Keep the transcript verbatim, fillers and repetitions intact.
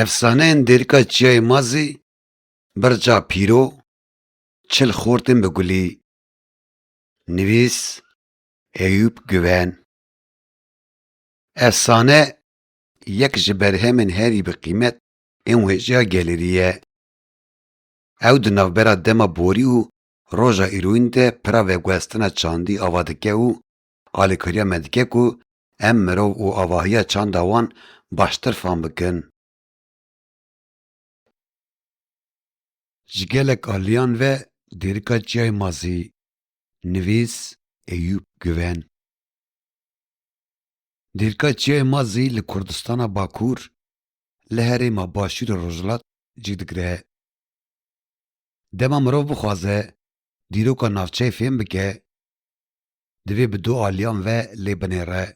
Efsaneyên Dêrika Çiyayê Mazî, Birca Pîro, Çil Xortên bi Gulî. Nivîs, Eyûp Guven. Efsane yek ji berhemên herî bi qîmet ên wêjeya gelêrî ye. Ew di navbera dema borî û roja îroyîn de pira veguhestina çandî ava dike û alîkariya me dike ku em mirov û avahiya çanda wan baştir fam bikin. Ji gelek aliyan ve Dêrika Çiyayê Mazî. Nivîs, Eyûp Guven. Dêrika Çiyayê Mazî li Kurdistana Bakur, li herêma Başûrê Rojhilat cî digire. Dema mirov bixwaze dîroka navçeyê fêm bike, divê bi du aliyan ve lê binêre.